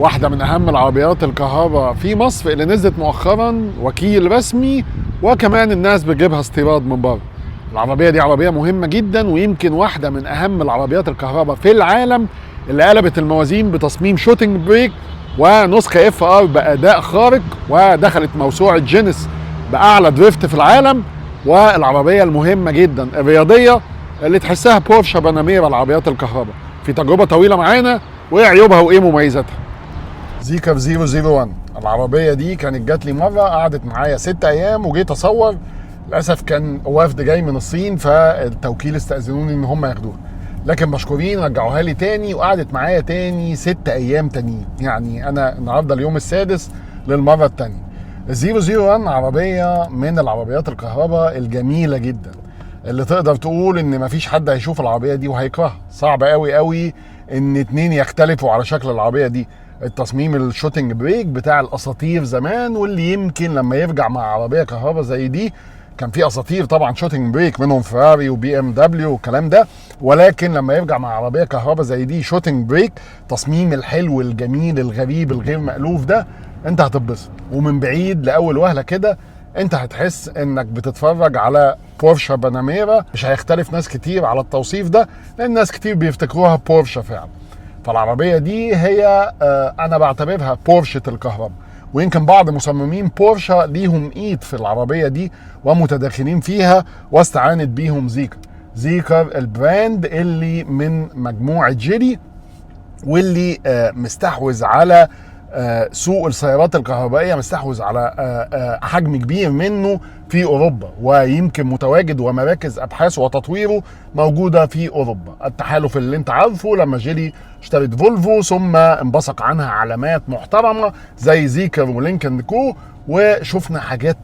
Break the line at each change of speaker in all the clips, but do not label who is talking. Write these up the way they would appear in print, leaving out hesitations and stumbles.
واحدة من أهم العربيات الكهرباء في مصر اللي نزلت مؤخرا وكيل رسمي، وكمان الناس بتجيبها استيراد من بره. العربية دي عربية مهمة جدا، ويمكن واحدة من أهم العربيات الكهرباء في العالم اللي قلبت الموازين بتصميم shooting brake ونسخة FR بأداء خارق، ودخلت موسوعة جينيس بأعلى drift في العالم. والعربية المهمة جدا الرياضية اللي تحسها بورشة باناميرا العربيات الكهرباء. في تجربة طويلة معانا، وايه عيوبها وايه مميزاتها. زيكر 001 العربية دي كانت جات لي مرة، قعدت معايا 6 أيام وجيت أصور. للأسف كان وفد جاي من الصين، فالتوكيل استأذنوني إن هم ياخدوها، لكن مشكورين رجعوها لي تاني وقعدت معايا تاني 6 أيام تانيين. يعني أنا النهاردة اليوم السادس للمرة التانية. ال 001 عربية من العربيات الكهرباء الجميلة جدا، اللي تقدر تقول ان مفيش حد هيشوف العربية دي وهيكرهها. صعب قوي قوي ان اتنين يختلفوا على شكل العربية دي. التصميم ال shooting brake بتاع الاساطير زمان، واللي يمكن لما يرجع مع عربية كهرباء زي دي، كان في اساطير طبعا shooting brake منهم فيراري وبي ام دبليو والكلام ده، ولكن لما يرجع مع عربية كهرباء زي دي shooting brake، تصميم الحلو الجميل الغريب الغير مألوف ده، انت هتتبسط. ومن بعيد لاول وهله كده انت هتحس انك بتتفرج على بورشا باناميرا. مش هيختلف ناس كتير على التوصيف ده، لان ناس كتير بيفتكروها بورشا فعلا. فالعربيه دي هي انا بعتبرها بورشة الكهرباء، ويمكن بعض مصممين بورشا ليهم ايد في العربية دي ومتداخلين فيها، واستعانت بيهم زيكر. زيكر ال brand اللي من مجموعة جيلي، واللي مستحوذ على سوق السيارات الكهربائيه، مستحوذ على حجم كبير منه في اوروبا، ويمكن متواجد ومراكز ابحاثه وتطويره موجودة في اوروبا. التحالف اللي انت عارفه لما جيلي اشترت فولفو، ثم انبثق عنها علامات محترمه زي زيكر ولينك اند كو، وشفنا حاجات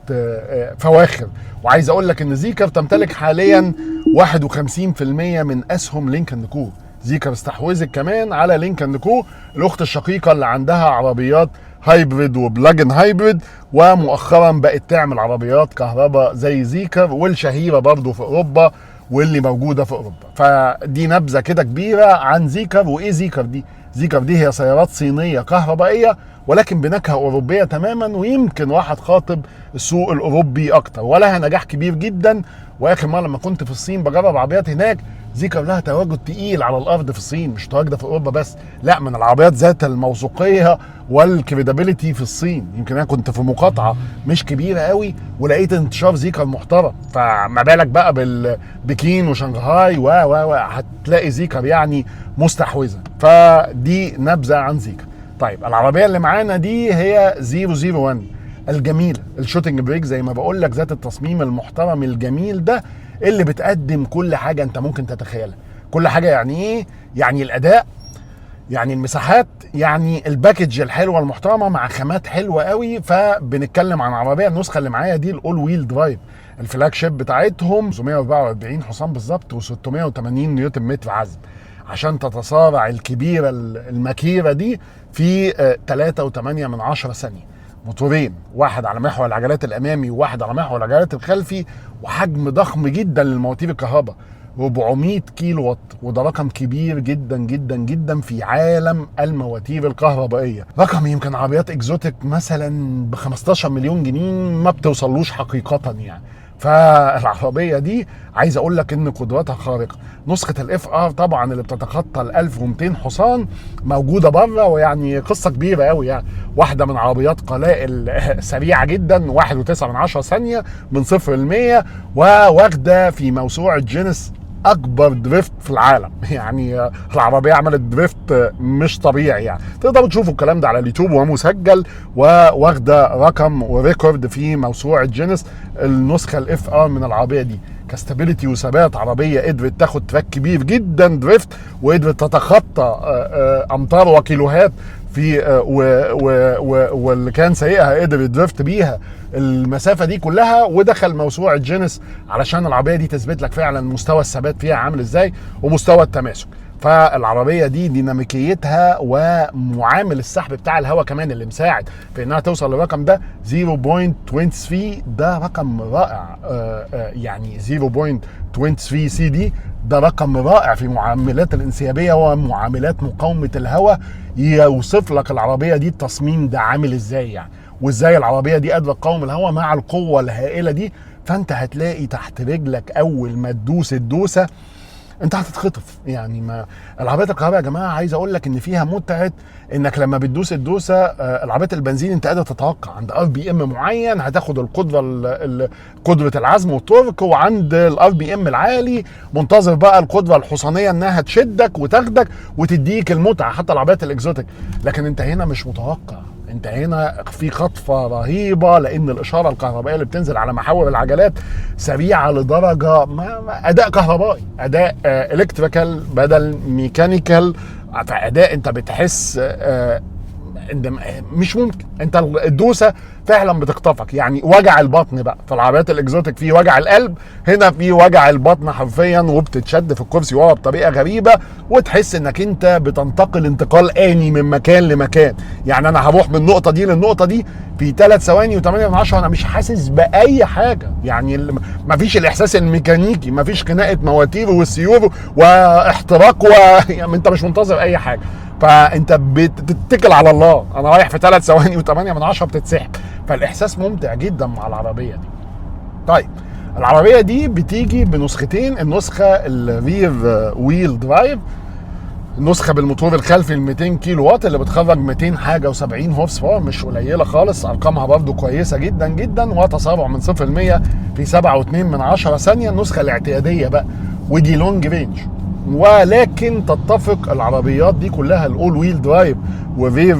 فواخر. وعايز اقول لك ان زيكر تمتلك حاليا 51% من اسهم لينك اند كو. زيكر استحوذت كمان على لينك اند كو، الاخت الشقيقة اللي عندها عربيات hybrid و plug-in hybrid، ومؤخرا بقت تعمل عربيات كهرباء زي زيكر، والشهيره برضو في اوروبا واللي موجودة في اوروبا. فدي نبذه كده كبيرة عن زيكر. وايه زيكر دي؟ زيكر دي هي سيارات صينية كهربائيه، ولكن بنكهه اوروبية تماما، ويمكن راح تخاطب السوق الاوروبي اكتر، ولها نجاح كبير جدا. واخر مرة لما كنت في الصين بجرب عربيات هناك، زيكر لها تواجد تقيل على الارض في الصين، مش متواجدة في اوروبا بس، لا، من العربيات ذات الموثوقيه وال credibility في الصين. يمكن انا كنت في مقاطعه مش كبيرة قوي ولقيت انتشار زيكر محترم، فما بالك بقى بالبكين وشنغهاي و و و هتلاقي زيكر يعني مستحوذه. فدي نبذه عن زيكر. طيب، العربية اللي معانا دي هي 001 الجميله، ال shooting brake زي ما بقول لك، ذات التصميم المحترم الجميل ده، اللي بتقدم كل حاجة انت ممكن تتخيلها. كل حاجة يعني ايه؟ يعني الاداء، يعني المساحات، يعني ال package الحلوة المحترمة مع خامات حلوة قوي. فبنتكلم عن عربيه، النسخة اللي معايا دي ال all wheel drive، ال flagship بتاعتهم، 544 حصان بالظبط و680 نيوتن متر عزم، عشان تتصارع الكبيرة المكيره دي في 3.8 من 10 ثانيه. موتورين، واحد على محور العجلات الامامي وواحد على محور العجلات الخلفي، وحجم ضخم جدا للمواتير الكهرباء، 400 كيلو وات، وده رقم كبير جدا جدا جدا في عالم المواتير الكهربائيه. رقم يمكن عربيات exotic مثلا ب 15 مليون جنيه ما بتوصلوش حقيقة يعني. فالعربيه دي عايز اقول لك ان قدراتها خارقه. نسخه ال FR طبعا اللي بتتخطى ال 1200 حصان موجودة بره، ويعني قصة كبيرة قوي، يعني واحدة من عربيات قلائل سريعة جدا، 1.9 من 10 ثانية من 0 ل 100، وواخده في موسوعة جينيس اكبر drift في العالم. يعني العربية عملت drift مش طبيعي، يعني تقدروا تشوفوا الكلام ده على اليوتيوب ومسجل، وواخده رقم و record في موسوعة جينيس النسخة ال FR من العربية دي. ك stability وثبات، عربية قدرت تاخد track كبير جدا drift، وقدرت تتخطى امتار وكيلوهات في و و و واللي كان سايقها قدر ي drift بيها المسافة دي كلها، ودخل موسوعة جينيس علشان العربية دي تثبت لك فعلا مستوى الثبات فيها عامل ازاي ومستوى التماسك. فالعربيه دي ديناميكيتها ومعامل السحب بتاع الهواء كمان اللي مساعد في انها توصل للرقم ده 0.23، ده رقم رائع. يعني 0.23 سي دي ده رقم رائع في معاملات الانسيابيه ومعاملات مقاومة الهواء. يوصف لك العربية دي التصميم ده عامل ازاي يعني، وازاي العربية دي قادرة تقاوم الهواء مع القوة الهائلة دي. فانت هتلاقي تحت رجلك اول ما تدوس الدوسه انت هتتخطف. يعني ما العربيات الكهرباء يا جماعة عايز اقول لك ان فيها متعه انك لما بتدوس الدوسه، العربيات البنزين انت قادر تتوقع عند RPM معين هتاخد القدرة قدره العزم وال torque، وعند ال RPM العالي منتظر بقى القدرة الحصانيه انها تشدك وتاخدك وتديك المتعة، حتى العربيات ال exotic. لكن انت هنا مش متوقع، انت هنا في خطفه رهيبة لان الاشارة الكهربائية اللي بتنزل على محاور العجلات سريعة لدرجة ما اداء كهربائي، اداء electrical بدل mechanical، فاداء انت بتحس ان مش ممكن، انت الدوسه فعلا بتخطفك. يعني وجع البطن بقى في العربيات ال exotic في وجع القلب، هنا في وجع البطن حرفيا، وبتتشد في الكرسي ورا بطريقة غريبة، وتحس انك انت بتنتقل انتقال اني من مكان لمكان. يعني انا هروح من النقطة دي للنقطة دي في 3 ثواني و8 من 10، انا مش حاسس باي حاجة. يعني مفيش الاحساس الميكانيكي، مفيش خناقه مواتير وسيور واحتراق يعني انت مش منتظر اي حاجة، فانت بتتكل على الله. انا رايح في 3 ثواني و8 من 10 بتتسحب، فالاحساس ممتع جدا مع العربية دي. طيب العربية دي بتيجي بنسختين، النسخة ال rear wheel drive، نسخه بالموتور الخلفي ال 200 كيلو وات اللي بتخرج 200 حاجة و70 horse power، مش قليله خالص، ارقامها برده كويسة جدا جدا، وتسارع من 0 ل 100 في 7.2 من 10 ثانية. النسخة الاعتيادية بقى، ودي long range، ولكن تتفق العربيات دي كلها ال all wheel drive و rear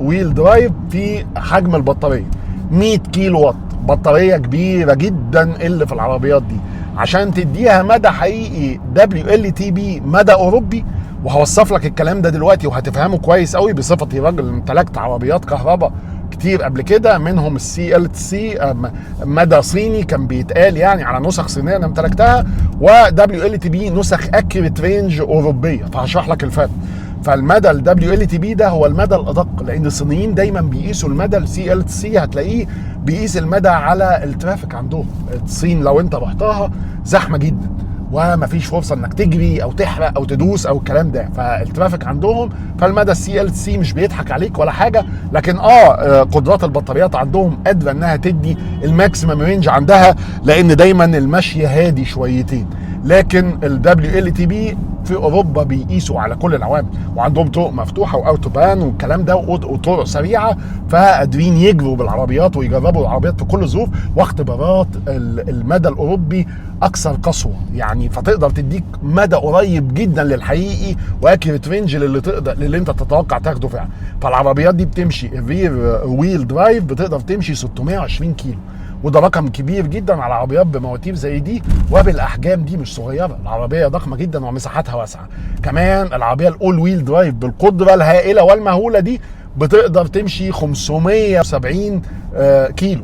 wheel drive في حجم البطارية 100 كيلو وات، بطارية كبيرة جدا اللي في العربيات دي عشان تديها مدى حقيقي WLTP مدى اوروبي. وهوصف لك الكلام ده دلوقتي وهتفهمه كويس قوي بصفتي راجل امتلكت عربيات كهرباء كتير قبل كده، منهم ال CLTC مدى صيني كان بيتقال يعني على نسخ صينية انا امتلكتها، و WLTP نسخ accurate range اوروبية، فهشرح لك الفرق. فالمدى ال WLTP ده هو المدى الادق، لان الصينيين دايما بيقيسوا المدى. ال CLTC هتلاقيه بيقيس المدى على ال traffic عندهم. الصين لو انت رحتها زحمة جدا ومفيش فرصة انك تجري او تحرق او تدوس او الكلام ده، فال traffic عندهم، فالمدى ال CLTC مش بيضحك عليك ولا حاجة، لكن قدرات البطاريات عندهم قادرة انها تدي ال maximum range عندها، لان دايما المشي هادي شويتين. لكن ال WLTP في اوروبا بيقيسوا على كل العوامل، وعندهم طرق مفتوحة و autobahn والكلام ده وطرق سريعة، فقادرين يجروا بالعربيات ويجربوا العربيات في كل الظروف، واختبارات المدى الاوروبي اكثر قسوة يعني، فتقدر تديك مدى قريب جدا للحقيقي و accurate range للي تقدر للي انت تتوقع تاخده فعلا. فالعربيات دي بتمشي ال rear wheel drive بتقدر تمشي 620 كيلو، وده رقم كبير جدا على عربيات بمواتير زي دي وبالاحجام دي، مش صغيرة، العربية ضخمة جدا ومساحتها واسعة. كمان العربية ال all wheel drive بالقدرة الهائلة والمهوله دي بتقدر تمشي 570 كيلو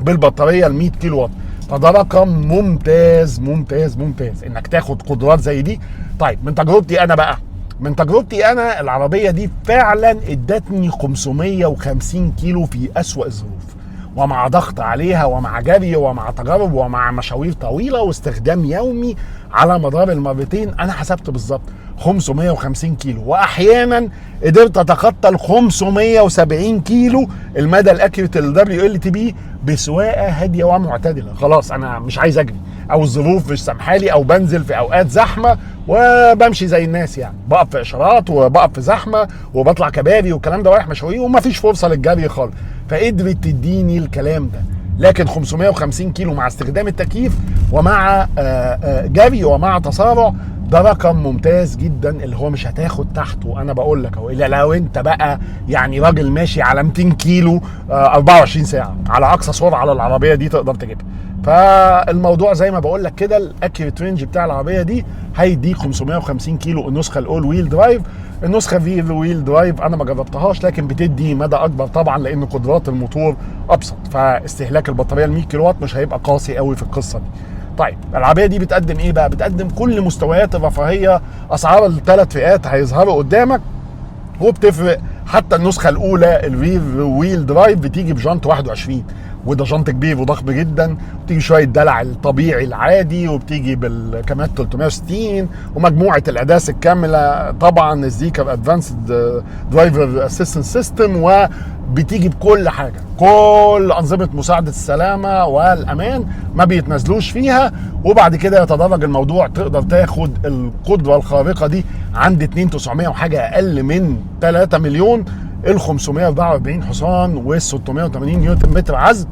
بالبطاريه ال 100 كيلو وات، فده رقم ممتاز ممتاز ممتاز انك تاخد قدرات زي دي. طيب من تجربتي انا بقى، من تجربتي انا العربية دي فعلا ادتني 550 كيلو في اسوأ الظروف، ومع ضغط عليها ومع جري ومع تجارب ومع مشاوير طويلة واستخدام يومي على مدار المرتين، انا حسبت بالظبط 550 كيلو، واحيانا قدرت اتخطى ال 570 كيلو المدى ال accurate ال WLTP بسواقه هادية ومعتدله. خلاص انا مش عايز اجري، او الظروف مش سامحالي، او بنزل في اوقات زحمة وبمشي زي الناس، يعني بقف في اشارات وبقف في زحمة وبطلع كباري والكلام ده، رايح مشاوير ومفيش فرصة للجري خالص، فقدرت تديني الكلام ده. لكن 550 كيلو مع استخدام التكييف ومع جري ومع تسارع، ده رقم ممتاز جدا اللي هو مش هتاخد تحته. انا بقول لك اهو، الا لو انت بقى يعني راجل ماشي على 200 كيلو 24 ساعة على اقصى سرعة على العربية دي تقدر تجيبها. فالموضوع زي ما بقول لك كده، ال accurate range بتاع العربية دي هيديك 550 كيلو النسخة ال all wheel drive. النسخة rear wheel drive انا ما جربتهاش، لكن بتدي مدى اكبر طبعا لان قدرات الموتور ابسط، فاستهلاك البطارية ال 100 كيلو وات مش هيبقى قاسي قوي في القصة دي. طيب العربية دي بتقدم ايه بقى؟ بتقدم كل مستويات الرفاهيه، اسعار الثلاث فئات هيظهروا قدامك وبتفرق. حتى النسخة الاولى ال rear wheel drive بتيجي بجنط 21، وده جنط كبير وضخم جدا، وبتيجي شوية دلع الطبيعي العادي، وبتيجي بالكاميرات 360 ومجموعة ال ADAS الكاملة طبعا ال Zeekr advanced driver assistance system، وبتيجي بكل حاجه، كل انظمة مساعدة السلامة والامان ما بيتنازلوش فيها. وبعد كده يتدرج الموضوع، تقدر تاخد القدرة الخارقة دي عند 2900 وحاجه، اقل من 3 مليون، ال 544 حصان وال 680 نيوتن متر عزم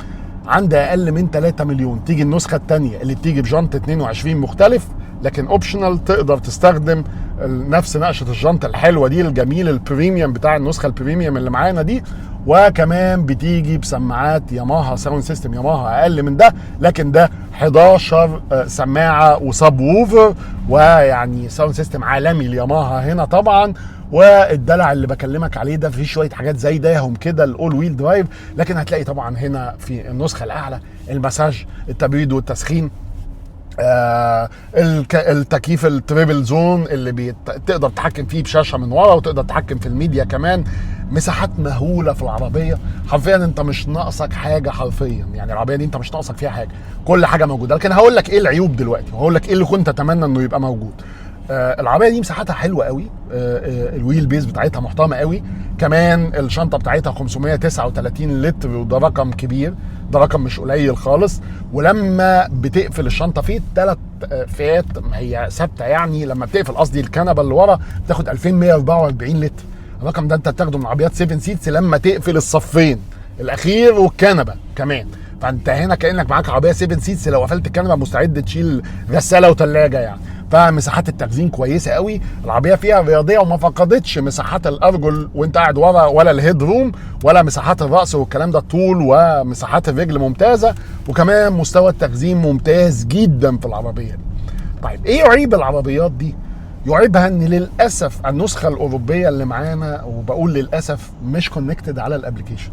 عند اقل من 3 مليون. تيجي النسخة الثانية اللي بتيجي بجنط 22 مختلف لكن optional، تقدر تستخدم نفس نقشه الجنط الحلوة دي الجميل ال premium بتاع النسخة ال premium اللي معانا دي، وكمان بتيجي بسماعات ياماها، sound system ياماها اقل من ده، لكن ده 11 سماعه و subwoofer، ويعني sound system عالمي الياماها هنا طبعا. والدلع اللي بكلمك عليه ده فيه شوية حاجات زي داهم كده ال all wheel drive، لكن هتلاقي طبعا هنا في النسخة الاعلى المساج، التبريد والتسخين، التكييف ال triple zone اللي تقدر تتحكم فيه بشاشة من ورا، وتقدر تتحكم في الميديا كمان. مساحات مهولة في العربيه، حرفيا انت مش ناقصك حاجه، حرفيا يعني العربية دي انت مش ناقصك فيها حاجه، كل حاجة موجوده. لكن هقول لك ايه العيوب دلوقتي، وهقول لك ايه اللي كنت اتمنى انه يبقى موجود. العربية دي مساحتها حلوة قوي، ال wheel base بتاعتها محترمه قوي، كمان الشنطة بتاعتها 539 لتر، وده رقم كبير، ده رقم مش قليل خالص. ولما بتقفل الشنطة في ثلاث فئات ما هي ثابته، يعني لما بتقفل قصدي الكنبة اللي ورا بتاخد 2144 لتر. الرقم ده انت بتاخده من عربيات 7 seats لما تقفل الصفين الاخير والكنبه كمان، فانت هنا كانك معاك عربية 7 seats لو قفلت الكنبة مستعد تشيل غسالة وثلاجه يعني. فمساحات التخزين كويسة قوي، العربية فيها رياضية وما فقدتش مساحات الارجل وانت قاعد ورا، ولا ال head room ولا مساحات الراس والكلام ده، الطول ومساحات الرجل ممتازه، وكمان مستوى التخزين ممتاز جدا في العربية دي. طيب ايه عيب العربيات دي؟ يعيبها ان للاسف النسخة الاوروبية اللي معانا، وبقول للاسف، مش connected على ال application،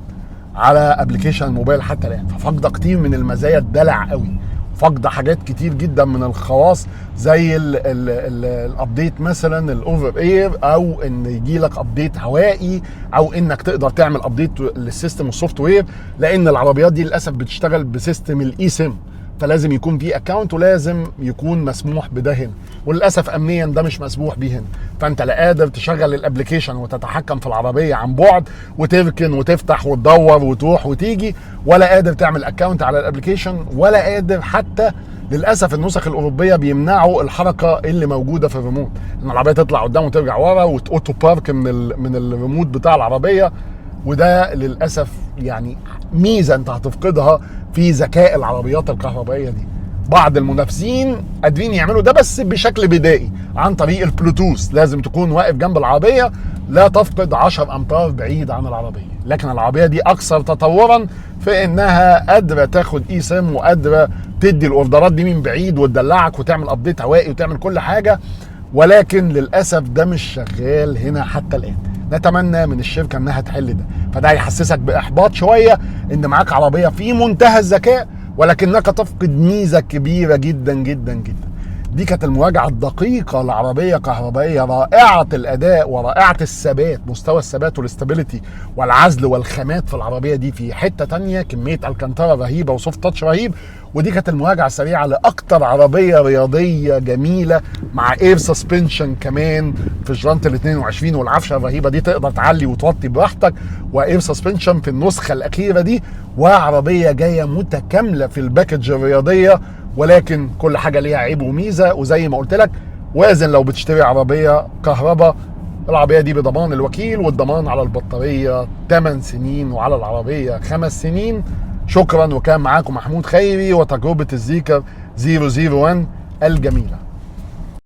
على application الموبايل حتى الان، ففاقده كتير من المزايا الدلع قوي، فاقده حاجات كتير جدا من الخواص زي ال update مثلا ال over air، او ان يجي لك update هوائي، او انك تقدر تعمل update لل system وال software، لان العربيات دي للاسف بتشتغل ب system ال eSIM، فلازم يكون في account ولازم يكون مسموح بده هنا، وللاسف امنيا ده مش مسموح بيه هنا. فانت لا قادر تشغل ال application وتتحكم في العربية عن بعد وتركن وتفتح وتدور وتروح وتيجي، ولا قادر تعمل account على ال application، ولا قادر حتى للاسف النسخ الاوروبية بيمنعوا الحركة اللي موجودة في الريموت، ان العربية تطلع قدام وترجع ورا وت auto park من الريموت بتاع العربيه، وده للاسف يعني ميزة انت هتفقدها في ذكاء العربيات الكهربائية دي. بعض المنافسين قادرين يعملوا ده بس بشكل بدائي عن طريق البلوتوث، لازم تكون واقف جنب العربية لا تفقد 10 امتار بعيد عن العربيه، لكن العربية دي اكثر تطورا في انها قادرة تاخد eSIM وقادرة تدي الاوردرات دي من بعيد وتدلعك وتعمل update هوائي وتعمل كل حاجه، ولكن للاسف ده مش شغال هنا حتى الان. نتمنى من الشركة انها تحل ده، فده هيحسسك باحباط شوية ان معاك عربية في منتهى الذكاء ولكنك تفقد ميزة كبيرة جدا جدا جدا. دي كانت المراجعة الدقيقة لعربيه كهربائية رائعة الاداء ورائعة الثبات، مستوى الثبات وال stability والعزل والخامات في العربية دي في حتة تانية، كمية Alcantara رهيبة و soft touch رهيب. ودي كانت المراجعة السريعة لاكتر عربية رياضية جميلة مع air suspension كمان في الجنط ال 22 والعفشه الرهيبة دي تقدر تعلي وتوطي براحتك، و air suspension في النسخة الاخيرة دي، وعربية جاية متكاملة في ال package الرياضيه، ولكن كل حاجة ليها عيب وميزه. وزي ما قلت لك وازن لو بتشتري عربية كهرباء، العربية دي بضمان الوكيل، والضمان على البطارية 8 سنين وعلى العربية 5 سنين. شكرا، وكان معاكم محمود خيري وتجربه الزيكر 001 الجميلة.